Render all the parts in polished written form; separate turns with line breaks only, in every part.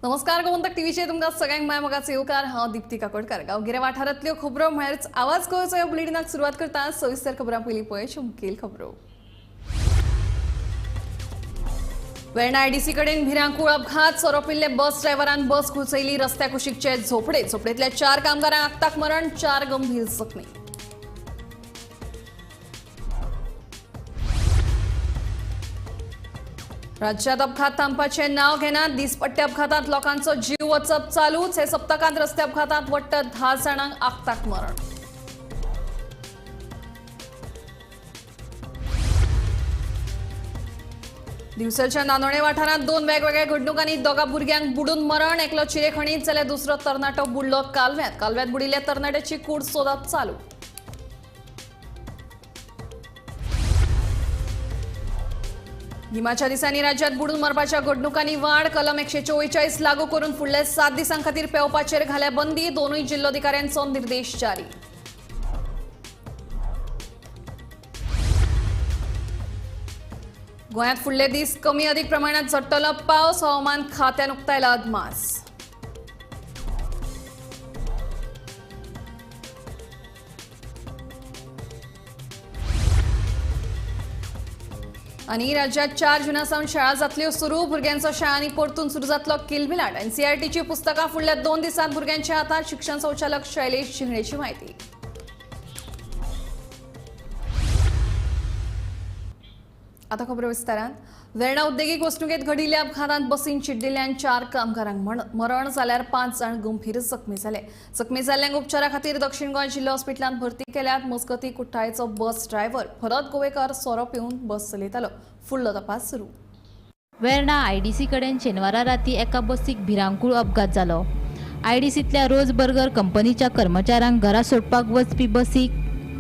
नमस्कार, गोमंतक टीव्हीचेर तुमकां सगळ्यांक माय मोगाचो येवकार. हांव दीप्ती काकोडकर. गांवगिऱ्या वाठारांतल्यो खबरो म्हळ्यारच आवाज गोंयचो ह्या बुलेटिनाक सुरवात करता. सविस्तर खबरां पयलीं पळय मुखेल खबरो. वेर्णा आयडीसी कडेन भिरांकूळ अपघात. सोरो पिल्ले बस ड्रायव्हरान बस घुसयली रस्त्या कुशीकचे झोपडे. झोपडेंतल्या 4 कामगारांक आक्ताक मरण, 4 गंभीर जखमी. राज्यात अपघात थांबपाचें नांव घेनात. दिसपट्ट्या अपघातांत लोकांचो जीव वचप चालूच. हे सप्तकांत रस्ते अपघातांत वट्ट 10 जाणांक आक्ताक मरण. दिवसलच्या नानोणे वाठारांत 2 वेगवेगळ्या घडणुकांनी 2 भुरग्यांक बुडून मरण. एकलो चिरेखणीत जाल्यार दुसरो तरणाटो बुडलो कालव्यांत. कालव्यांत बुडिल्ल्या तरणाट्याची कूड सोदप चालू. गिमाच्या दिसांनी राज्यात बुडून मरपाच्या घडणुकांनी वाड. कलम 144 लागू करून फुडल्या 7 दिसां खातीर पेंवपाचेर घाल्या बंदी. दोनूय जिल्लोधिकाऱ्यांचो निर्देश जारी. गोंयांत फुडले दीस कमी अधिक प्रमाणात झडटलो पावस. हवामान खात्यान उक्तायला अदमास. आनी राज्यात 4 जूना सावन शाळा जातल्यो सुरू. भुरग्यांचो शाळांनी परतून सुरू जातलो किलबिलाट. एनसीआरटीची पुस्तकां फुडल्या 2 दिसांत भुरग्यांच्या हातात. शिक्षण संचालक शैलेश झिंगडेची म्हायती. आता खबर विस्तारान. वेर्णा उद्देगीक वसणुकेंत घडिल्ल्या अपघातांत बसीन चिड्डिल्ल्यान 4 कामगारांक मरण जाल्यार 5 जाण गंभीर जखमी जाले. जखमी जाल्ल्यांक उपचारा खातीर दक्षिण गोंय जिल्लो हॉस्पिटलांत भरती केल्यात. मजगतीं कुठ्ठाळेचो बस ड्रायव्हर भरत गोवेकर सोरो पिवन बस चलयतालो. फुडलो तपास सुरू.
वेर्णा आयडीसी कडेन शेनवारा राती एका बसीक भिरांकूळ अपघात जालो. आयडीसींतल्या रोज बर्गर कंपनीच्या कर्मचाऱ्यांक घरा सोडपाक वचपी बसीक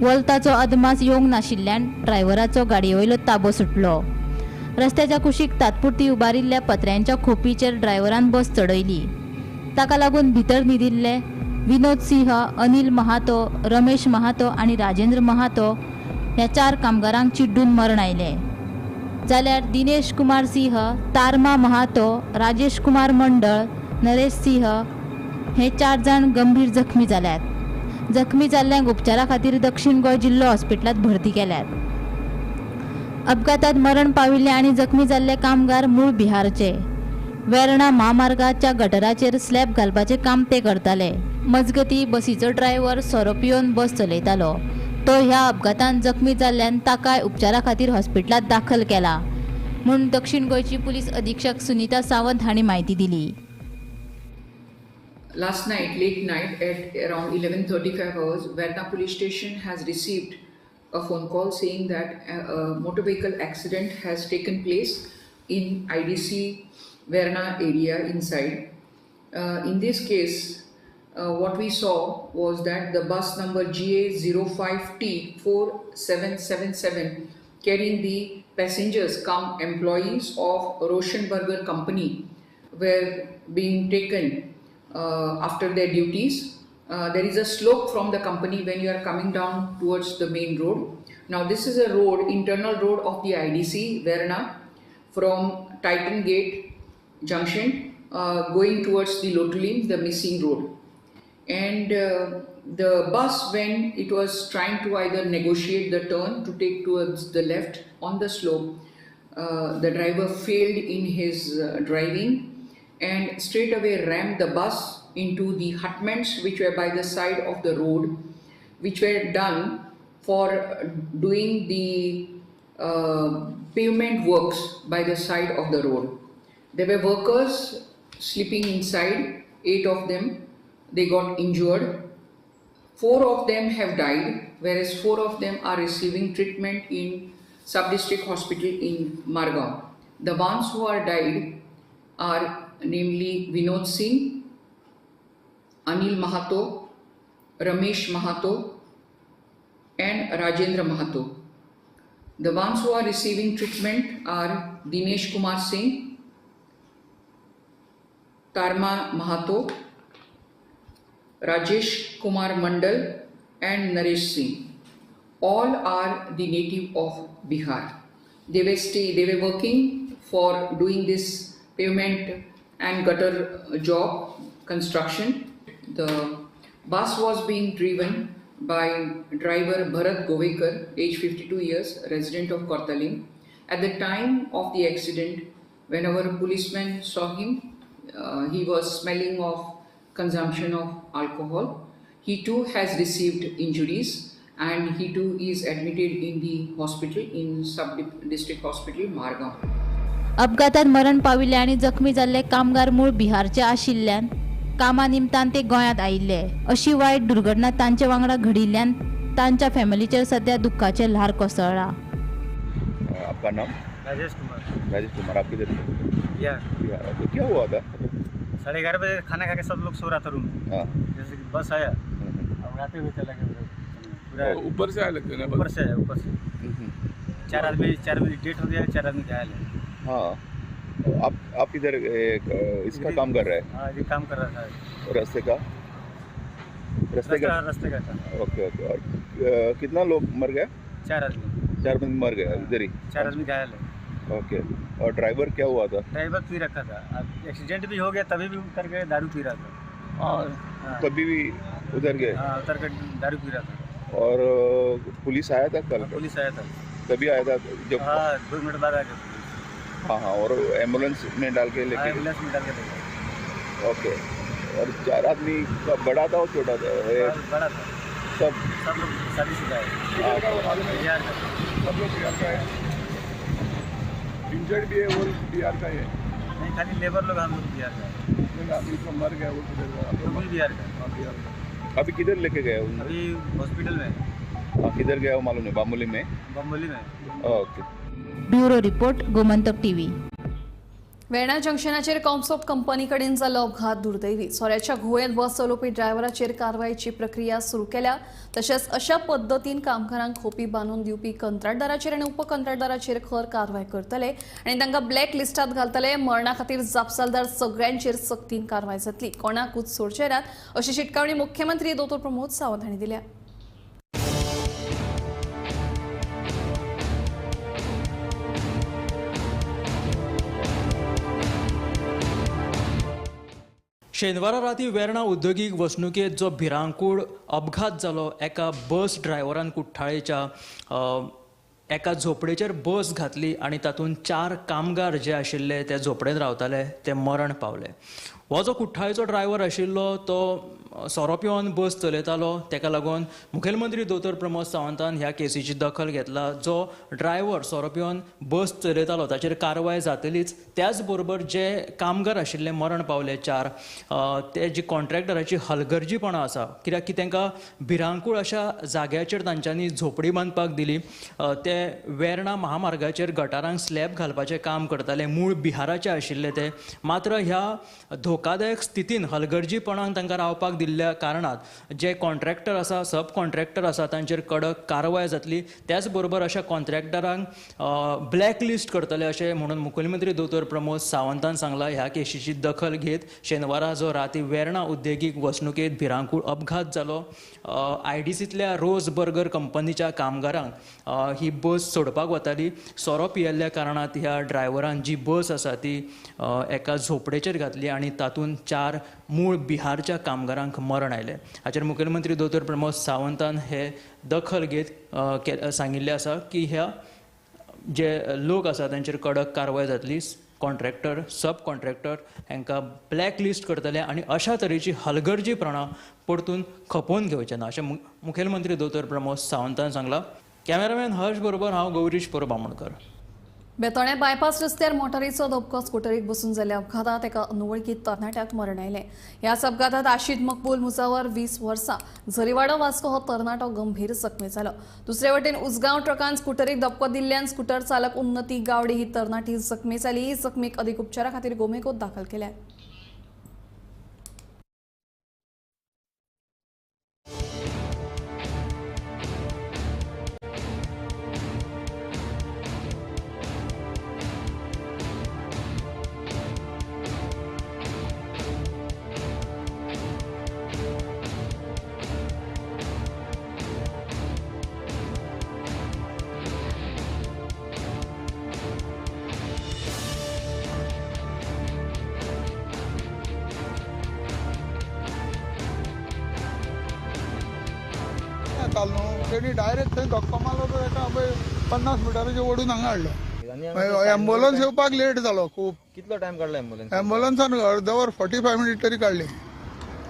वोल्ताचो अदमास येवंक नाशिल्ल्यान ड्रायव्हराचो गाडयेवयलो ताबो सुटलो. रस्त्याच्या कुशीक तात्पुरती उबारिल्ल्या पत्र्यांच्या खोपीचेर ड्रायव्हरान बस चडयली. ताका लागून भितर न्हिदिल्ले विनोद सिंह, अनिल महातो, रमेश महातो आनी राजेंद्र महातो ह्या 4 कामगारांक चिड्डून मरण आयलें. जाल्यार दिनेश कुमार सिंह, तारमा महातो, राजेश कुमार मंडळ, नरेश सिंह हे 4 जाण गंभीर जखमी जाल्यात. जखमी जाल्ल्यांक उपचारा खातीर दक्षिण गोंय जिल्लो हॉस्पिटलांत भरती केल्यात. अपघातात मरण पाविल्ले आनी जखमी जाल्ले कामगार मूळ बिहारचे. वेर्णा म्हामार्गाच्या गटराचेर स्लॅब घालपाचें काम ते करताले. मजगतीं बसीचो ड्रायव्हर सोरो पिवन बस चलयतालो. तो ह्या अपघातांत जखमी जाल्ल्यान ताकाय उपचारा खातीर हॉस्पिटलांत दाखल केला म्हूण दक्षिण गोंयची पुलीस अधीक्षक सुनीता सावंत हांणी म्हायती दिली.
Last night, late night at around 11:35 hours, Verna police station has received a phone call saying that a motor vehicle accident has taken place in IDC Verna area inside. In this case, what we saw was that the bus number GA05T4777 carrying the passengers cum employees of Roshan Burger Company were being taken after their duties. There is a slope from the company when you are coming down towards the main road. Now this is a road, internal road of the IDC Verna, from Titan Gate junction going towards the Lotulim, the missing road. And the bus, when it was trying to either negotiate the turn to take towards the left on the slope, the driver failed in his driving and straight away rammed the bus into the hutments which were by the side of the road, which were done for doing the pavement works by the side of the road. There were workers sleeping inside, 8 of them. They got injured. 4 of them have died, whereas 4 of them are receiving treatment in sub-district hospital in Margao. The ones who are died are namely Vinod Singh, Anil Mahato, Ramesh Mahato and Rajendra Mahato. The ones who are receiving treatment are Dinesh Kumar Singh, Tarma Mahato, Rajesh Kumar Mandal and Naresh Singh. All are the native of Bihar. They were working for doing this pavement and gutter job construction. The bus was being driven by driver Bharat Govekar, age 52 years, resident of Cortalim. At the time of the accident, whenever a policeman saw him, he was smelling of consumption of alcohol. He too has received injuries and he too is admitted in the hospital, in sub-district hospital, Margao.
अपघातात मरण पाविल्ले आनी जखमी जाल्ले कामगार मूळ बिहारचे आशिल्ल्यान कामा निमतान ते गोंयांत आयिल्ले. अशी वायट दुर्घटना तांचे वांगडा घडिल्ल्यान तांच्या फॅमिलीचेर सध्या दुख्खाचें ल्हार कोसळ्ळां.
आपका नाम?
राजेश कुमार.
राजेश कुमार, आप किधर से?
बिहार.
बिहार. तो क्या हुआ था?
11:30 बजे खाना खा के सब लोग सो रहा था रूम में.
हाँ.
जैसे कि बस आया और आते हुए चला गया पूरा.
ऊपर से आया लगता है ना?
ऊपर से आया, ऊपर से. 4 आदमी डेथ हो गया, 4 आदमी घायल है.
हाँ, आप इधर इसका काम कर रहे हैं?
हाँ, ये काम कर रहा था.
रास्ते का? रास्ते का,
रास्ते का था.
Okay okay. और कितना लोग मर गए?
4 आदमी.
4 आदमी मर गए इधर ही?
4 आदमी घायल है.
ओके. और ड्राइवर क्या हुआ था?
ड्राइवर पी रखा था. अब एक्सीडेंट भी हो गया तभी भी उतर के दारू पी रहा था.
हाँ,
तभी भी उधर गए?
हाँ, उतर के दारू पी रहा था.
और पुलिस आया था कल?
पुलिस आया था.
तभी आया था जब?
हाँ, 2 मिनट बाद आ गया.
हाँ हाँ. और एम्बुलेंस में डाल के लेके?
एम्बुलेंस में डाल के लेके.
ओके. और 4 आदमी का बड़ा था और छोटा था?
बड़ा था.
सब
सब लोग शादीशुदा है. बिहार का.
सब लोग बिहार का है. इंजर्ड भी है वो बिहार का ही है.
नहीं, खाली लेबर लोग हम लोग बिहार का है.
अभी तो मर गया वो किधर?
वो भी बिहार का.
बिहार का.
अभी किधर लेके गए?
अभी हॉस्पिटल में.
हाँ, किधर गया वो मालूम नहीं? बामोली में?
बम्बोली में.
Okay.
Bureau report, Gomantak TV.
Verna जंक्शनाचेर कॉम्सॉप कंपनी कडेन जाल्लो अपघात दुर्दैवी. सोऱ्याच्या घुंवळेंत बस चलोवपी ड्रायव्हराचेर कारवायची प्रक्रिया सुरू केल्या. तशेंच अशा पद्दतीन कामगारांक खोपी बांदून दिवपी कंत्राटदाराचेर आनी उपकंत्राटदाराचेर खर कारवाय करतले आनी तांकां ब्लॅक लिस्टांत घालतले. मरणा खातीर जापसालदार सगळ्यांचेर सक्तीन कारवाय जातली, कोणाकूच सोडचे नात अशी शिटकावणी मुख्यमंत्री दोतोर प्रमोद सावंत हांणी दिल्या.
शेनवारा राती वेर्णा उद्योगीक वसणुकेंत जो भिरांकूळ अपघात जालो, एका बस ड्रायव्हरान कुठ्ठाळेच्या एका झोपडेचेर बस घातली आनी तातूंत 4 कामगार जे आशिल्ले ते झोपडेंत रावताले ते मरण पावले. हो जो कुठ्ठाळेचो ड्रायव्हर आशिल्लो तो सोरो पिवन बस चलयतालो. ताका लागून मुखेलमंत्री दोतोर प्रमोद सावंतान ह्या केसीची दखल घेतला. जो ड्रायव्हर सोरो पिवन बस चलयतालो ताचेर कारवाय जातलीच, त्याच बरोबर जे कामगार आशिल्ले मरण पावले 4, ते जी कॉन्ट्रॅक्टराची हलगर्जीपणां आसा, कित्याक की तांकां भिरांकूळ अशा जाग्याचेर तांच्यांनी झोपडी बांदपाक दिली. ते वेर्णा महामार्गाचेर गटारांक स्लॅब घालपाचें काम करताले, मूळ बिहाराचे आशिल्ले ते. मात्र ह्या धोकादायक स्थितीन हलगर्जीपणान तांकां रावपाक दिल्ल्या कारणात जे कॉन्ट्रॅक्टर आसा, सब कॉन्ट्रॅक्टर आसा तांचेर कडक कारवाय जातली. त्याच बरोबर अशा कॉन्ट्रॅक्टरांक ब्लॅक लिस्ट करतले अशें म्हणून मुखेलमंत्री दोतोर प्रमोद सावंतान सांगला. ह्या केशीची दखल घेत शेनवारा जो राती वेर्णा उद्देगीक वसणुकेंत भिरांकूळ अपघात जालो, आयडीसींतल्या रोज बर्गर कंपनीच्या कामगारांक ही बस सोडपाक वताली. सोरो पियेल्ल्या कारणात ह्या ड्रायव्हरान जी बस आसा ती एका झोपडेचेर घातली आनी तातूंत 4 मूळ बिहारच्या कामगारांक मरण आयलें. हाचेर मुखेलमंत्री दोतोर प्रमोद सावंतान हे दखल घेत सांगिल्लें आसा की ह्या जे लोक आसा तांचेर कडक कारवाय जातली, कॉन्ट्रॅक्टर, सब कॉन्ट्रॅक्टर हांकां ब्लॅक लिस्ट करतले आनी अशा तरेची हलगर्जीपणां परतून खपोवन घेवचे ना अशें मुखेलमंत्री दोतोर प्रमोद सावंतान सांगलां. कॅमेरामॅन हर्ष बरोबर हांव गौरीश परब आमोणकर.
बेतोणे बायपास रस्त्यार मोटारीचो धपको स्कुटरीक बसून जाल्ल्या अपघातात एका अनवळखी तरणाट्याक मरण आयलें. ह्याच अपघातात आशीद मकबूल मुजावर 20 वर्सां झरीवाडो वास्को हो तरणाटो गंभीर जखमी जालो. दुसरे वटेन उजगांव ट्रकान स्कुटरीक धपको दिल्ल्यान स्कुटर चालक उन्नती गावडे ही तरणाटी जखमी जाली. जखमीक अदीक उपचारा खातीर गोमेकॉत दाखल केल्या.
येतालो न्हू, तेणी डायरेक्ट थंय धक्को मारलो, तो एका पळय 50 मिटराचेर ओडून हांगा हाडलो. एम्बुलन्स येवपाक लेट जालो खूब.
कितलो टायम काडलो एम्बुलन्स?
एम्बुलन्सान अर्दवर 45 मिनीट तरी काडली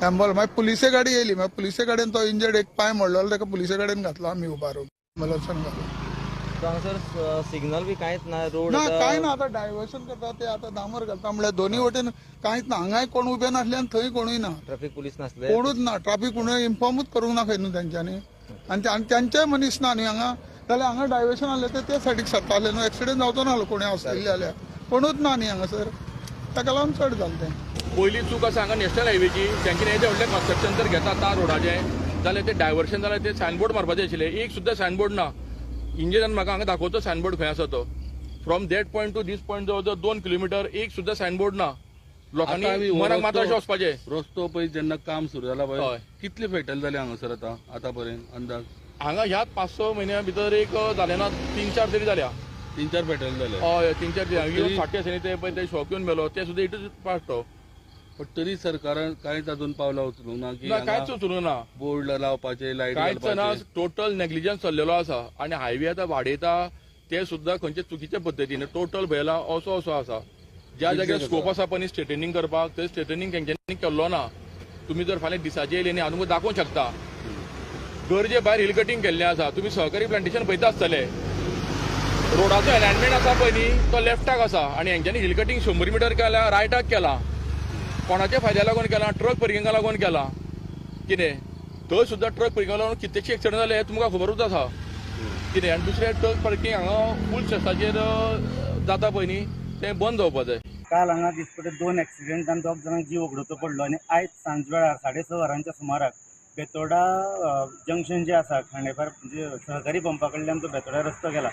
एम्बुलन्स. मागीर पुलिसे गाडी येयली, मागीर पुलिसे गाडयेन तो इंजर्ड एक पांय मोडलेलो ताका पुलिसे गाडयेन घातलो आमी उबारून, एम्बुलन्सान घातलो.
हांगासर सिग्नल बी कांयच ना, रोड
ना कांय ना. आतां डायवर्शन करता ते, आतां डांबर घालता म्हणल्यार दोनी वटेन कांयच ना. हांगाय कोण उबे नासले आनी थंय कोणूय ना,
ट्राफीक पुलीस नासले,
कोणूच ना. ट्राफीक कोणूय इन्फॉर्मूच करूंक ना खंय न्हू तेंच्यांनी, आनी तेंचेय मनीस ना न्ही हांगा. जाल्यार हांगा डायवर्शन आसलें ते ते सायडीक सरताले न्हू, एक्सिडंट जावचो नासलो कोणूय आसलेले जाल्यार. कोणूच ना न्ही हांगासर, ताका लागून चड जालें तें.
पयली चूक आसा हांगा नॅशनल हायवेची. तेंच्यांनी येदें व्हडलें कन्स्ट्रक्शन जर घेता तार रोडाचें जाल्यार तें डायवर्शन जाल्यार तें सायनबोर्ड मारपाचें आशिल्लें, एक सुद्दां सायनबोर्ड ना. इंजिनियरान म्हाका हांगा दाखोवचो सायनबोर्ड खंय आसा तो. From that point to this point जवळ जवळ 2 किलोमिटर एक सुद्दां सायनबोर्ड ना. लोकांनी मनाक मात अशें वचपाचें.
रस्तो पळय जेन्ना काम सुरू जाला पळय कितले फेटल जाले हांगासर आतां आतां पर्यंत अंदाज?
हांगा ह्याच 5-6 म्हयन्या भितर एक जालें ना, 3-4 तरी जाल्या.
3-4 फेटल जाले?
हय, 3-4. फाटी आसा न्ही ते पळय, ते शॉक येवन मेलो, ते सुद्दां it is part तो.
पण तरी सरकारान कांयच अजून पावलां उचलूंक ना की
कांयच उचलूंक ना,
बोर्ड लावपाचे, लायट
कांयच ना. टोटल नेग्लिजन्स चल्लेलो आसा. आनी हायवे आतां वाडयता ते सुद्दां खंयचे चुकीच्या पद्दतीन टोटल भयला असो असो आसा. ज्या जाग्यार स्कोप आसा पळय स्ट्रेटनिंग करपाक, थंय स्ट्रेटनिंग तेंच्यांनी केल्लो ना. तुमी जर फाल्यां दिसाचे येयले न्ही हांव तुमकां दाखोवंक शकता. गरजे भायर हिल कटींग केल्लें आसा. तुमी सहकारी प्लांटेशन पळयता आसतले, रोडाचो एलायनमेंट आसा पळय न्ही तो लेफ्टाक आसा, आनी हेंच्यांनी हिल कटींग 100 मिटर केल्या, रायटाक केला. कोणाच्या फायद्या लागून केला? ट्रक पार्किंगा लागून केला. कितें थंय सुद्दां ट्रक पार्किंगा लागून कितलेशे एक्सिडंट जाले तुमकां खबरूच आसा कितें. आनी दुसरें ट्रक पार्किंग हांगा फूल स्ट्रेसाचेर जाता पळय न्ही, तें बंद जावपा जाय.
काल हांगा दिसपटे 2 एक्सिडंटान 2 जाणांक जीव वगडोवचो पडलो आनी आयज सांजवेळार 6:30 वरांच्या सुमाराक बेतोडा जंक्शन जें आसा खांडेपार म्हणजे सहकारी पंपा कडल्यान जो बेतोडा रस्तो गेला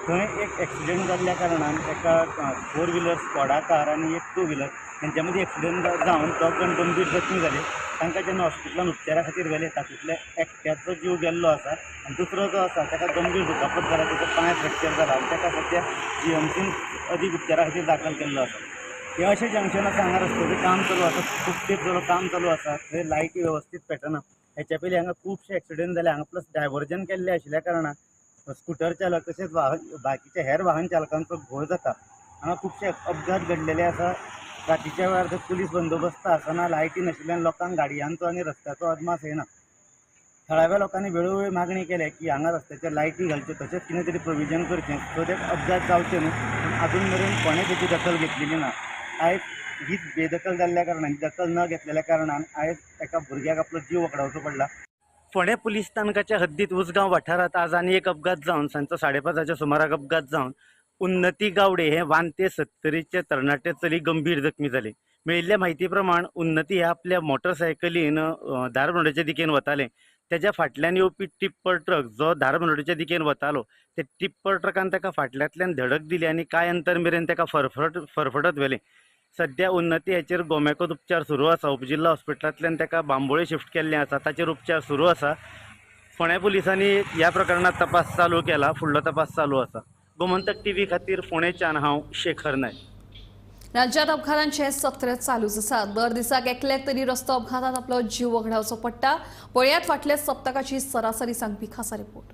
थंय एक एक्सिडंट जाल्ल्या कारणान एका 4 व्हिलर स्कॉडा कार आनी एक 2 व्हिलर हेंच्या मदीं एक्सिडंट जावन 2 जाण गंभीर जखमी जाले. तांकां जेन्ना हॉस्पिटलान उपचारा खातीर व्हेले तातूंतल्या एकट्याचो जीव गेल्लो आसा आनी दुसरो जो आसा ताका गंभीर दुखापत जाला, ताचो पांय फ्रॅक्चर जाला आनी ताका सद्या जीएमसीन अदीक उपचारा खातीर दाखल केल्लो आसा. हे अशें जंक्शन आसा, हांगा रस्त्याचें काम चालू आसा, खूब तेंप जालो काम चालू आसा, थंय लायटी वेवस्थीत पेटना. हेच्या पयलीं हांगा खुबशे एक्सिडंट जाले. हांगा प्लस डायवर्जन केल्लें आशिल्ल्या कारणान स्कुटर चालक तशेंच वाहन बाकीच्या हेर वाहन चालकांचो घोळ जाता. हांगा खुबशे अपघात घडलेले आसा. रातीच्या वेळार थंय पुलीस बंदोबस्त आसना, लायटी नाशिल्ल्यान लोकांक गाडयांचो आनी रस्त्याचो अदमास येना. थळाव्या लोकांनी वेळोवेळी मागणी केल्या की हांगा रस्त्याचेर लायटी घालच्यो, तशेंच कितें तरी प्रोविजन करचें सो that अपघात जावचे न्हू. पूण आजून मेरेन कोणें तेची दखल घेतलेली ना. आयज हीच बेदखल जाल्ल्या कारणान, दखल न घेतलेल्या कारणान आयज एका भुरग्याक आपलो जीव वगडावचो पडला. फोंडें पुलीस स्थानकाच्या हद्दीत उसगांव वाठारांत आज आनी एक अपघात जावन सांजचो 5:30 सुमाराक अपघात जावन उन्नती गावडे हे वांते 70चे तरणाटे चली गंभीर जखमी जाले. मेळिल्ल्या म्हायती प्रमाण उन्नती हे आपल्या मोटरसायकलीन धारबांदोडेच्या दिकेन वताले. तेज्या फाटल्यान येवपी टिप्पर ट्रक जो धारबांदोडेच्या दिकेन वतालो ते टिप्पर ट्रकान ताका फाटल्यांतल्यान धडक दिली आनी कांय अंतर मेरेन ताका फरफटत व्हेलें. सद्या उन्नती हाचेर गोमॅकोत उपचार सुरू आसा. उपजिल्हा हॉस्पिटलांतल्यान ताका बांबोळे शिफ्ट केल्लें आसा, ताचेर उपचार सुरू आसा. फोंडें पुलिसांनी ह्या प्रकरणांत तपास चालू केला, फुडलो तपास चालू आसा. गोमंतक टीव्ही खातीर फोंडेच्यान हांव शेखर नायक.
राज्यात अपघातांचे सत्र चालूच आसा. दर दिसाक एकल्याक तरी रस्तो अपघातात आपलो जीव वगडावचो पडटा. पळयात फाटल्या सप्तकाची सरासरी सांगपी खासा रिपोर्ट.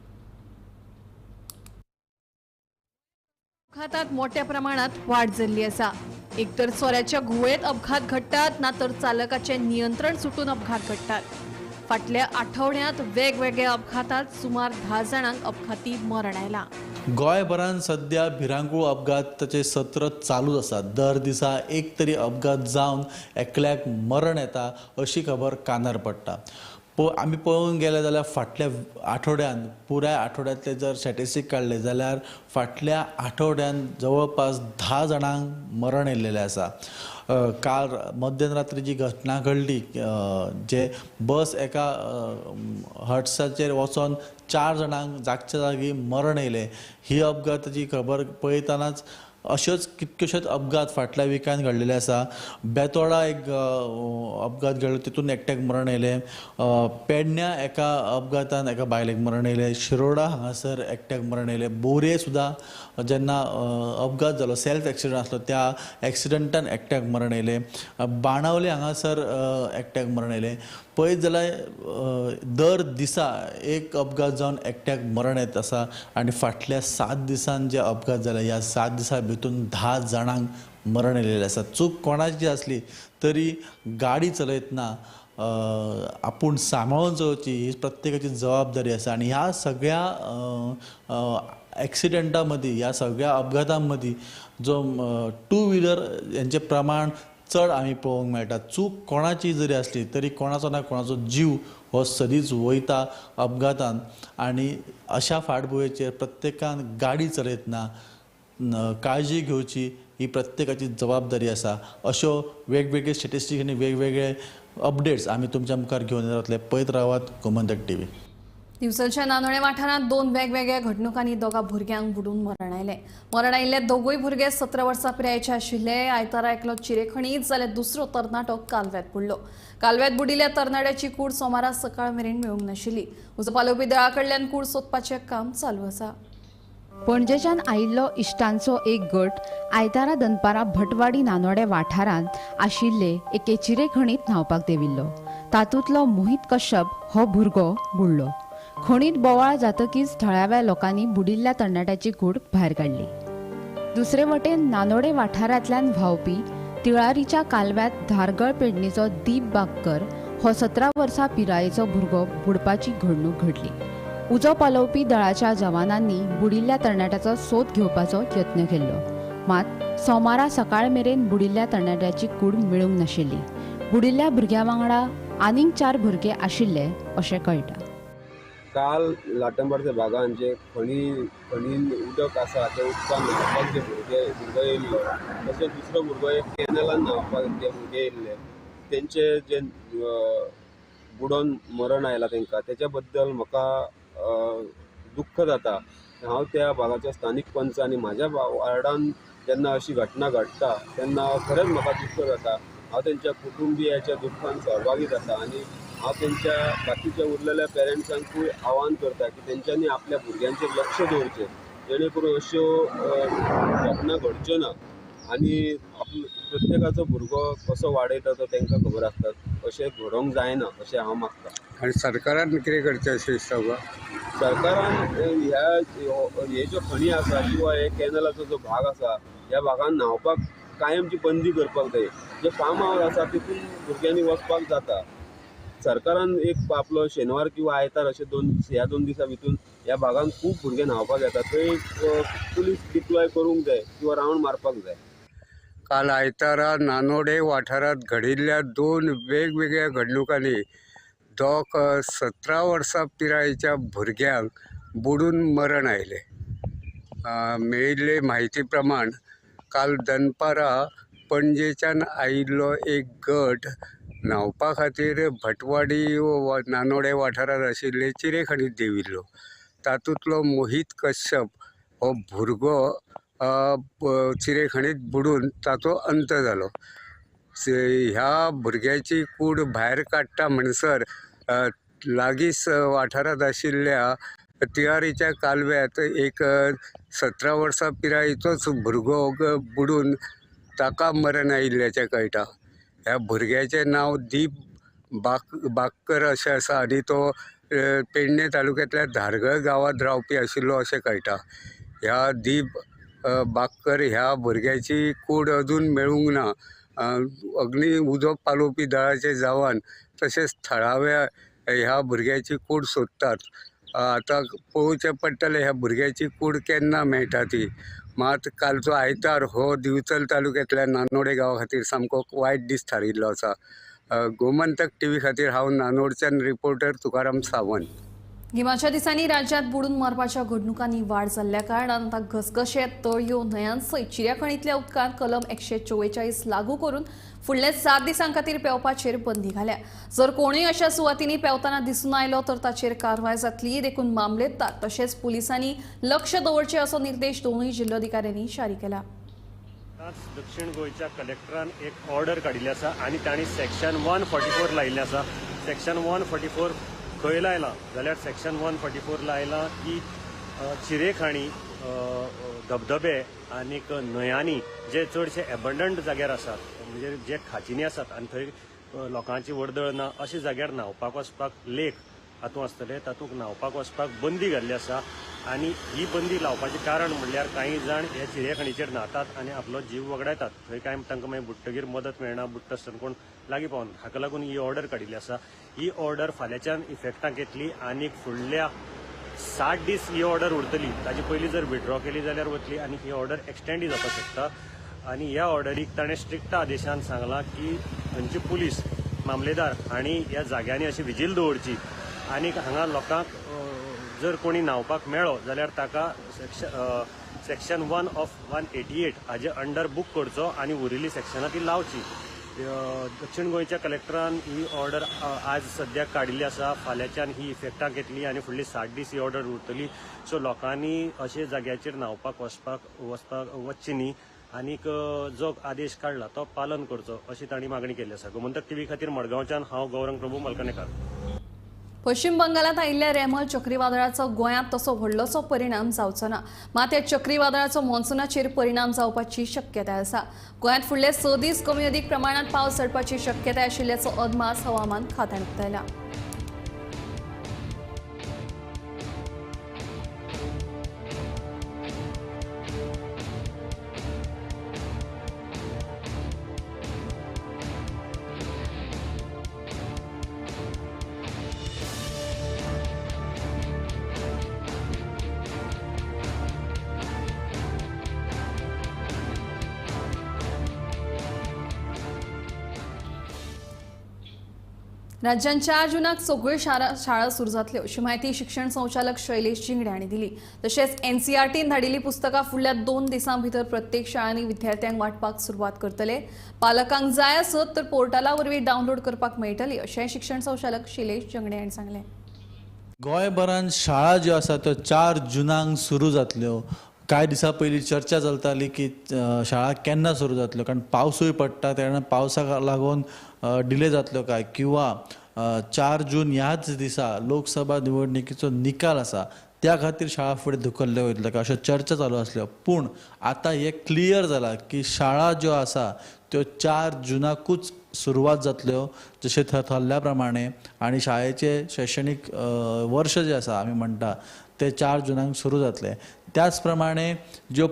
अपघातात मोठ्या प्रमाणात वाढ जाल्ली आसा. एकतर सोऱ्याच्या घुंवळेत अपघात घडटात ना तर चालकाचे नियंत्रण सुटून अपघात घडटात. फाटल्या आठवड्यात वेगवेगळ्या अपघातात सुमार 10 जाणांक अपघाती मरण आयलां.
गोंयभरान सध्या भिरांकूळ अपघाताचे सत्र चालूच आसा. दर दिसा एक तरी अपघात जावन एकल्याक मरण येता अशी खबर कानार पडटा. आमी पळोवंक गेले जाल्यार फाटल्या आठवड्यान पुराय आठवड्यांतले जर स्टॅटिस्टीक काडले जाल्यार फाटल्या आठवड्यान जवळपास 10 जाणांक मरण येयल्लेलें आसा. काल मध्यरात्री जी घटना घडली जे बस एका हर्ट्साचेर वचोन 4 जाणांक जागच्या जागी मरण येयलें. ही अपघाताची खबर पळयतनाच अश्योच कितक्योश्योच अपघात फाटल्या विकान घडलेले आसा. बेतोडा एक अपघात घडलो तितून एकट्याक मरण येयलें. पेडण्या एका अपघातान एका बायलेक मरण येयलें. शिरोडा हांगासर एकट्याक मरण येयलें. बोरये सुद्दां जेन्ना अपघात जालो सेल्फ एक्सिडंट आसलो त्या एक्सिडंटान एकट्याक मरण येयलें. बाणावले हांगासर एकट्याक मरण येयलें. पळयत जाल्यार दर दिसा एक अपघात जावन एकट्याक मरण येत आसा आनी फाटल्या 7 दिसान जे अपघात जाले ह्या 7 दिसां भितून 10 जाणांक मरण येयलेलें आसा. चूक कोणाची आसली तरी गाडी चलयतना आपूण सांबाळून चलोवची ही प्रत्येकाची जबाबदारी आसा आनी ह्या सगळ्या एक्सिडेंटा मदीं, ह्या सगळ्या अपघातां मदीं जो टू व्हिलर हेंचें प्रमाण चड आमी पळोवंक मेळटा. चूक कोणाची जरी आसली तरी कोणाचो ना कोणाचो जीव हो सदींच वयता अपघातान आनी अशा फाटभुंयेचेर प्रत्येकान गाडी चलयतना काळजी घेवची ही प्रत्येकाची जबाबदारी आसा. अश्यो वेगवेगळे स्टेटिस्टिक्स आनी वेगवेगळे अपडेट्स आमी तुमच्या मुखार घेवन रावतले. पळयत रावात गोमंतक टीव्ही.
दिवचलच्या नानोळे वाठारांत 2 वेगवेगळ्या घडणुकांनी 2 भुरग्यांक बुडून मरण आयलें. मरण आयिल्ले दोगूय भुरगे 17 वर्सां पिरायेचे आशिल्ले. आयतारा एकलो चिरेखणीत जाल्यार दुसरो तरणाटो कालव्यांत बुडलो. कालव्यांत बुडिल्ल्या तरणाट्याची कूड सोमारा सकाळ मेरेन मेळूंक नाशिल्ली. उजो पालोवपी दळा कडल्यान कूड सोदपाचें काम चालू आसा.
पणजेच्यान आयिल्लो इश्टांचो एक गट आयतारा दनपारां भटवाडी नानोडे वाठारांत आशिल्ले एके चिरेखणीत न्हांवपाक देंविल्लो. तातूंतलो मोहित कश्यप हो भुरगो बुडलो. खणीत बोवाळ जातकीच थळाव्या लोकांनी बुडिल्ल्या तरणाट्याची कूड भायर काडली. दुसरे वटेन नानोडे वाठारांतल्यान व्हांवपी तिळारीच्या कालव्यांत धारगळ पेडणेचो दीप बागकर हो 17 वर्सां पिरायेचो भुरगो बुडपाची घडणूक घडली. उजो पालोवपी दळाच्या जवानांनी बुडिल्ल्या तरणाट्याचो सोद घेवपाचो यत्न केल्लो, मात सोमारा सकाळ मेरेन बुडिल्ल्या तरणाट्याची कूड मेळूंक नाशिल्ली. बुडिल्ल्या भुरग्या वांगडा आनीक 4 भुरगे आशिल्ले अशें कळटा.
काल लाटंबारच्या भागान जे खणीन उदक आसा त्या उदकान न्हांवपाक जे भुरगो येयल्लो, तशेंच दुसरो भुरगो एक कॅनलान न्हांवपाक जे भुरगे येयल्ले तेंचे जे बुडोन मरण आयलां तेंकां, तेच्या बद्दल म्हाका दुख्ख जाता. हांव त्या भागाचो स्थानीक पंच आनी म्हाज्या वार्डान जेन्ना अशी घटना घडटा तेन्ना खरेंच म्हाका दुख्ख जाता. हांव तेंच्या कुटुंबियाच्या दुख्खान सहभागी जाता आनी हांव तेंच्या बाकीच्या उरलेल्या पेरंट्सांकूय आव्हान करता की तेंच्यांनी आपल्या भुरग्यांचेर लक्ष दवरचें, जेणे करून अश्यो घटना घडच्यो ना आनी आपलो प्रत्येकाचो भुरगो कसो वाडयता तो तांकां खबर आसता. अशें घडोवंक जायना अशें हांव मागता.
आनी सरकारान कितें करचें अशें दिसता तुका?
सरकारान ह्या हे ज्यो खणी आसा किंवा हे कॅनलाचो जो भाग आसा ह्या भागान न्हांवपाक कायमची बंदी करपाक जाय. जे फार्म हावस आसा तितून भुरग्यांनी वचपाक जाता. सरकारान एक आपलो शेनवार किंवा आयतार अशे ह्या 2 दिसां भितून ह्या भागान खूब भुरगे न्हांवपाक येता, थंय पुलीस डिप्लॉय करूंक जाय किंवा रावंड मारपाक जाय.
काल आयतारा नानोडे वाठारांत घडिल्ल्या 2 वेगवेगळ्या घडणुकांनी दोग 17 वर्सां पिरायेच्या भुरग्यांक बुडून मरण आयलें. मेळिल्ले म्हायती प्रमाण काल दनपारां पणजेच्यान आयिल्लो एक गट न्हांवपा खातीर भटवाडी नानोडे वाठारांत आशिल्ले चिरेखणीत देंविल्लो. तातूंतलो मोहित कश्यप हो भुरगो चिरेखणीत बुडून ताचो अंत जालो. ह्या भुरग्याची कूड भायर काडटा म्हणसर लागींच वाठारांत आशिल्ल्या तिळारीच्या कालव्यांत एक 17 वर्सां पिरायेचोच भुरगो बुडून ताका मरण आयिल्ल्याचें कळटा. ह्या भुरग्याचें नांव दीप बागकर अशें आसा आनी तो पेडणे तालुक्यांतल्या धारगळ गांवांत रावपी आशिल्लो अशें कळटा. ह्या दीप बागकर ह्या भुरग्याची कूड अजून मेळूंक ना. अग्नी उजो पालोवपी दळाचे जवान तशेंच थळाव्या ह्या भुरग्याची कूड सोदतात. आतां पळोवचें पडटलें ह्या भुरग्याची कूड केन्ना मेळटा ती. मात कालचो आयतार हो दिवचल तालुक्यांतल्या नानोडे गांवा खातीर सामको वायट दीस थारिल्लो आसा. गोमंतक टीव्ही खातीर हांव नानोडच्यान रिपोर्टर तुकाराम सावंत.
गिमाच्या दिसांनी राज्यात बुडून मरपाच्या घडणुकांनी वाड जाल्ल्या कारणान आतां घसघशे, तळयो, न्हंयांसयत चिऱ्याखणींतल्या उदकांत कलम 144 लागू करून फुडल्या 7 दिसां खातीर पेंवपाचेर बंदी घाल्या. जर कोणूय अशा सुवातींनी पेंवतना दिसून आयलो तर ताचेर कारवाय जातली. देखून मामलेदार तशेंच पुलिसांनी लक्ष दवरचें असो निर्देश दोनूय जिल्लोधिकाऱ्यांनी जारी केला.
दक्षिण गोंयच्या कलेक्टरान एक ऑर्डर काडिल्ली आसा आनी तांणी सेक्शन 144 लायिल्लें आसा. सेक्शन 144 खंय लायलां जाल्यार सेक्शन 144 लायलां की चिरेखाणी, धबधबे आनीक न्हंयांनी जे चडशे एबंडंट जाग्यार आसात, म्हणजे जे खाचींनी आसात आनी थंय लोकांची वर्दळ ना अशा जाग्यार न्हांवपाक वचपाक, लेक हातूंत आसतले तातूंत न्हांवपाक वचपाक बंदी घाल्ली आसा. आनी ही बंदी लावपाचें कारण म्हणल्यार कांय जाण ह्या चिरेखणीचेर न्हातात आनी आपलो जीव वगडायतात. थंय कांय तांकां मागीर बुडटगीर मदत मेळना, बुडटा आसतना कोण लागीं पावना. हाका लागून ही ऑर्डर काडिल्ली आसा. ही ऑर्डर फाल्यांच्यान इफेक्टाक येतली आनी फुडल्या 60 दीस ही ऑर्डर उरतली. ताजे पयलीं जर विड्रॉ केली जाल्यार वतली आनी ही ऑर्डर एक्सटेंडय जावपाक शकता. आनी ह्या ऑर्डरीक ताणें स्ट्रिक्ट आदेशान सांगलां की थंयचे पुलीस मामलेदार हांणी ह्या जाग्यांनी अशी विजील दवरची आनी हांगा लोकांक जर कोणी न्हांवपाक मेळ्ळो जाल्यार ताका सेक्शन 1 ऑफ 188 हाजे अंडर बूक करचो आनी उरिल्ली सेक्शनां ती लावची. दक्षिण गोंयच्या कलेक्टरान ही ऑर्डर आज सद्याक काडिल्ली आसा. फाल्यांच्यान ही इफेक्टाक येतली आनी फुडली 60 दीस ही ऑर्डर उरतली. सो लोकांनी अशे जाग्याचेर न्हांवपाक वचचें न्ही आनीक जो आदेश काडला तो पालन करचो अशी तांणी मागणी केल्ली आसा. गोमंतक टीव्ही खातीर मडगांवच्यान हांव गौरंग प्रभू मलकणेकार.
पश्चिम बंगालात आयिल्ल्या रेमल चक्रीवादळाचो गोंयांत तसो व्हडलोसो परिणाम जावचो ना, मात ह्या चक्रीवादळाचो मॉन्सुनाचेर परिणाम जावपाची शक्यताय आसा. गोंयांत फुडले 6 दीस कमी अदीक प्रमाणांत पावस चडपाची शक्यताय आशिल्ल्याचो अदमास हवामान खात्यान उक्तायला. राज्यांत 4 जूनाक सगळ्यो शाळा सुरू जातल्यो अशी म्हायती शिक्षण संचालक शैलेश झिंगडे हांणी दिली. तशेंच एनसीआरटीन धाडिल्ली पुस्तकां फुडल्या 2 दिसां भितर प्रत्येक शाळांनी विद्यार्थ्यांक वांटपाक सुरवात करतले. पालकांक जाय आसत तर पोर्टला वरवीं डावनलोड करपाक मेळटली अशें शिक्षण संचालक शैलेश झिंगडे हांणी सांगलें.
गोंयभरान शाळा ज्यो आसा त्यो 4 जूनाक सुरू जातल्यो. कांय दिसां पयलीं चर्चा चलताली की शाळा केन्ना सुरू जातल्यो, कारण पावसूय पडटा, त्या कारणान पावसाक लागून डिले जातलो काय, किंवा 4 जून ह्याच दिसा लोकसभा निवडणुकीचो निकाल आसा त्या खातीर शाळा फुडें धुकल्ल्यो वयतल्यो काय अश्यो चर्चा चालू आसल्यो. पूण आतां हें क्लियर जालां की शाळा ज्यो आसा त्यो 4 जुनाकूच सुरवात जातल्यो जशें थरल्या प्रमाणे, आनी शाळेचें शैक्षणीक वर्ष जें आसा आमी म्हणटा ते 4 जुनाक सुरू जातलें. त्याच प्रमाणे ज्यो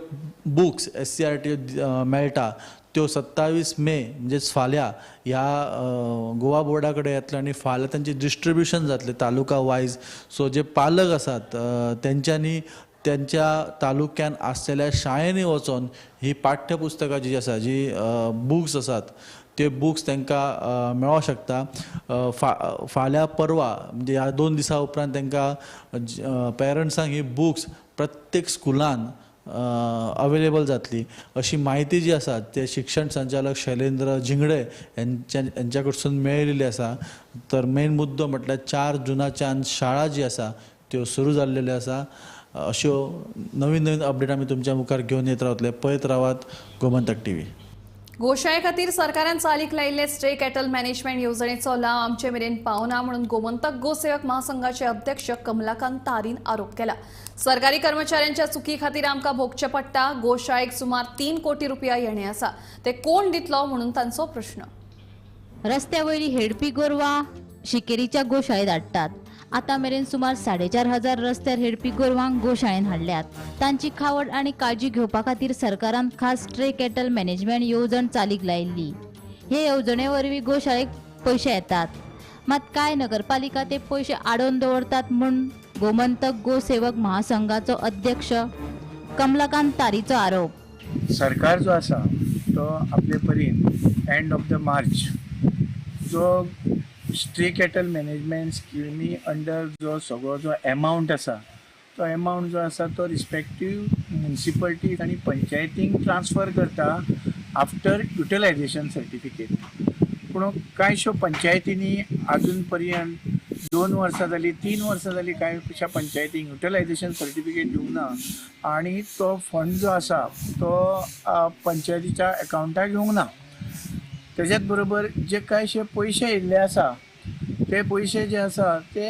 बुक्स SCRT मेळटा त्यो 27 मे म्हणजेच फाल्यां ह्या गोवा बोर्डा कडेन येतले आनी फाल्यां तांचें डिस्ट्रिब्युशन जातलें तालुका वायज. सो जे पालक आसात तेंच्यांनी त्यांच्या तालुक्यान आसलेल्या शाळेंनी वचोन ही पाठ्यपुस्तकां जी आसा, जी बुक्स आसात ते बुक्स तांकां मेळोंक शकता. फाल्यां परवा म्हणजे ह्या 2 दिसां उपरांत तांकां पेरंट्सांक ही बुक्स प्रत्येक स्कुलान अवेलेबल जातली अशी म्हायती जी आसा ते शिक्षण संचालक शैलेंद्र झिंगडे यांच्या कडसून मेळिल्ली आसा. तर मेन मुद्दो म्हटल्यार 4 जुनाच्यान शाळा जी आसा त्यो सुरू जाल्लेल्यो आसा. अश्यो नवीन नवीन अपडेट आमी तुमच्या मुखार घेवन येत रावतले. पळयत रावात गोमंतक टीव्ही.
गोशाळे खातीर सरकारान चालीक लायिल्ले स्ट्रे कॅटल मॅनेजमेंट येवजणेचो लाव आमचे मेरेन पावना म्हणून गोमंतक गोसेवक महासंघाचे अध्यक्ष कमलाकांत तारीन आरोप केला. सरकारी कर्मचाऱ्यांच्या चुकी खातीर आमकां भोगचें पडटा. गोशाळेक सुमार 3 कोटी रुपया येणे आसा, ते कोण दितलो म्हणून तांचो प्रश्न.
रस्त्या वयली हेडपी गोरवां शिकेरीच्या गोशाळेत हाडटात. आतां मेरेन सुमार 4,500 रस्त्यार हेडपी गोरवांक गोशाळेन हाडल्यात. तांची खावड आनी काळजी घेवपा खातीर सरकारान खास स्ट्रे कॅटल मॅनेजमेंट येवजण चालीक लायिल्ली. हे येवजणे वरवीं गोशाळेक पयशे येतात, मात कांय नगरपालिका ते पयशे आडोवन दवरतात म्हूण गोमंतक गोसेवक महासंघाचो अध्यक्ष कमलाकांत तारीचो आरोप.
सरकार जो आसा तो आपले परीन एंड ऑफ the मार्च जो स्ट्रे कॅटल मॅनेजमेंट स्किमी अंडर जो सगळो जो एमावंट आसा तो एमावंट जो आसा तो रिस्पेक्टीव म्युनिसिपलिटीज आनी पंचायतींक ट्रान्सफर करता आफ्टर युटिलायझेशन सर्टिफिकेट. पूण कांयश्यो पंचायतींनी आजून पर्यंत 2 वर्सां जालीं, 3 वर्सां जालीं कांयश्या पंचायतींक युटिलायझेशन सर्टिफिकेट दिवंक ना आनी तो फंड जो आसा तो पंचायतीच्या एकावंटाक घेवंक ना. तेज्याच बरोबर जे कांयशे पयशे येयल्ले आसा ते पयशे जे आसा ते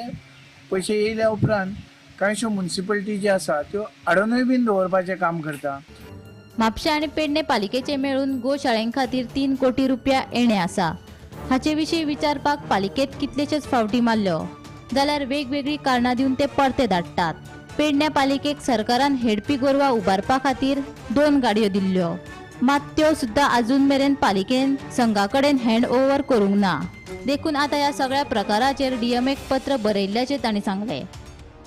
पयशे येयल्या उपरांत कांयश्यो म्युनिसिपलिटी जे आसा त्यो आडोनूय बीन दवरपाचें काम करता.
म्हापशें आनी पेडणे पालिकेचे मेळून गोशाळें खातीर 3 कोटी रुपया येणे आसा. हाचे विशीं विचारपाक पालिकेत कितलेशेच फावटी मारल्यो जाल्यार वेगवेगळीं कारणां दिवन ते परते धाडटात. पेडण्या पालिकेक सरकारान हेडपी गोरवां उबारपा खातीर 2 गाडयो दिल्ल्यो, मात त्यो सुद्दां अजून मेरेन पालिकेन संघा कडेन हँड ओव्हर करूंक ना. देखून आतां ह्या सगळ्या प्रकाराचेर डीएमएक पत्र बरयल्ल्याचें तांणी सांगलें.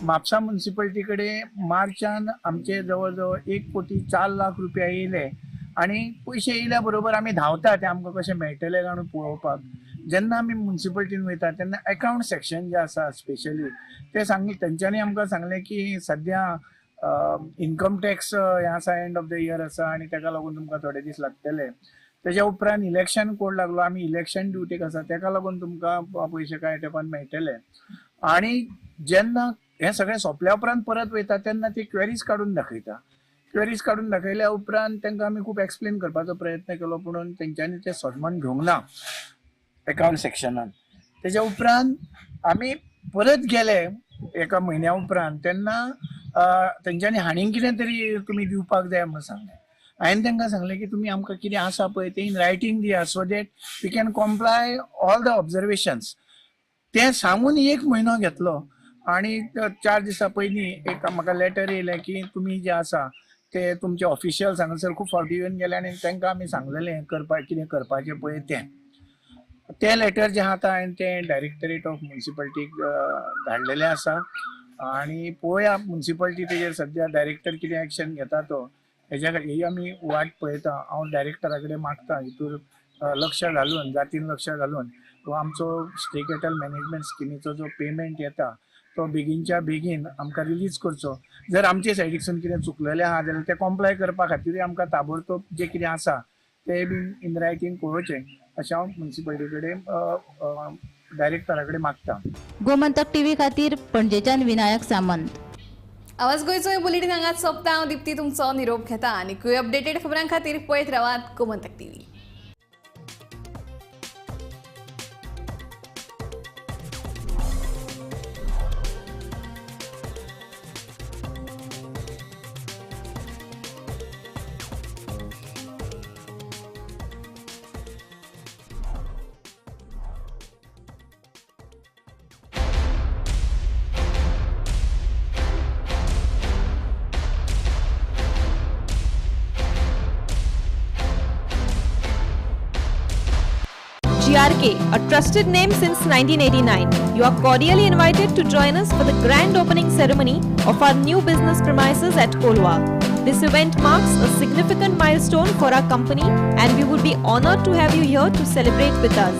म्हापसा म्युनिसिपालिटी कडेन मार्चान आमचे जवळ जवळ 1,04,00,000 रुपया येयले आनी पयशे येयल्या बरोबर आमी धांवता ते आमकां कशें मेळटले काय म्हणून पळोवपाक. जेन्ना आमी म्युनिसिपालिटीन वयता तेन्ना अकावंट सेक्शन जें आसा स्पेशली ते सांगले, तेंच्यांनी आमकां सांगलें की सद्या इन्कम टॅक्स हें आसा, एंड ऑफ the year आसा आनी तेका लागून तुमकां थोडे दीस लागतले. तेज्या उपरांत इलेक्शन कोड लागलो, आमी इलेक्शन ड्युटीक आसा तेका लागून तुमकां पयशे कांय तेंपान मेळटले. आनी जेन्ना हें सगळें सोंपल्या उपरांत परत वयता तेन्ना ती क्वेरीज काडून दाखयता. क्वेरीज काडून दाखयल्या उपरांत तांकां आमी खूब एक्सप्लेन करपाचो प्रयत्न केलो, पूण तेंच्यांनी तें सोजमण घेवंक ना अकावंट सेक्शनान. तेज्या उपरांत आमी परत गेले एका म्हयन्या उपरांत तेन्ना तेंच्यांनी हाणीं कितें तरी तुमी दिवपाक जाय म्हणून सांगलें. हांवें तांकां सांगलें की तुमी आमकां कितें आसा पळय तें इन रायटींग दिया so that we can comply all the observations. तें सांगून 1 म्हयनो घेतलो आनी 4 दिसां पयलीं एक म्हाका लेटर येयलें की तुमी जें आसा ते तुमचे ऑफिशियल्स हांगासर खूब फावटी येवन गेले आनी तांकां आमी सांगलेलें करपाक कितें करपाचें पळय तें. तें लेटर जें आहा हांवें तें डायरेक्टरेट ऑफ म्युनिसिपालिटीक धाडलेलें आसा आनी पळोवया म्युनिसिपालिटी तेजेर सद्या डायरेक्टर कितें एक्शन घेता तो हेज्या ही आमी वाट पळयता. हांव डायरेक्टरा कडेन मागता हितूर लक्ष घालून, जातीन लक्ष घालून तो आमचो स्टे कॅटल मॅनेजमेंट स्किमीचो जो पेमेंट येता तो बेगीनच्या बेगीन आमकां रिलीज करचो. जर आमचे सायडीकसून कितें चुकलेलें आहा जाल्यार तें कॉम्प्लाय करपा खातीरूय आमकां ताबडतोब जें कितें आसा तें बीन इन रायटींग पळोवचें अशें हांव म्युनिसिपालिटी कडेन डायरेक्टरा कडेन मागता.
गोमंतक टीव्ही खातीर पणजेच्यान विनायक सामंत.
आवाज गोंयचो बुलेटीन हांगाच सोंपता. हांव दीप्ती तुमचो निरोप घेता आनी अपडेटेड खबरां खातीर पळयत रावात Gomantak TV.
GRK, a trusted name since 1989. You are cordially invited to join us for the grand opening ceremony of our new business premises at Kolwa. This event marks a significant milestone for our company and we would be honored to have you here to celebrate with us.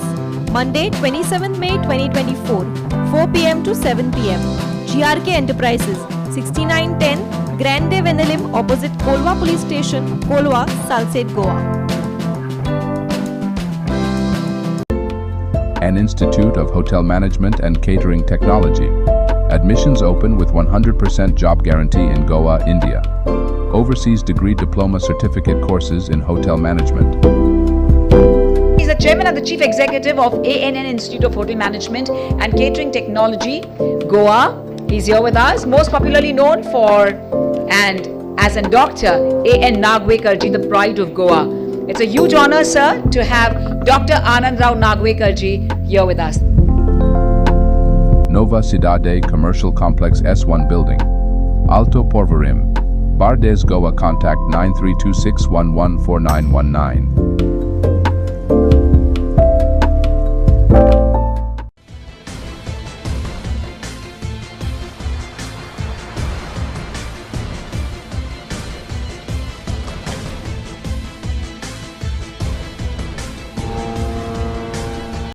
Monday, 27 May 2024, 4 p.m. to 7 p.m. GRK Enterprises, 6910 Grande Venelim, opposite Kolwa Police Station, Kolwa, Salsette, Goa.
An Institute of Hotel Management and Catering Technology. Admissions open with 100% job guarantee in Goa, India. Overseas degree diploma certificate courses in hotel management.
He's the chairman and the chief executive of ANN Institute of Hotel Management and Catering Technology, Goa. He's here with us, most popularly known for and as a doctor, A.N. Nagvekar ji, the pride of Goa. It's a huge honor, sir, to have Dr. Anand Rao Nagvekar ji here with us.
Nova Cidade Commercial Complex S1 Building, Alto Porvorim, Bardes, Goa. Contact 9326114919.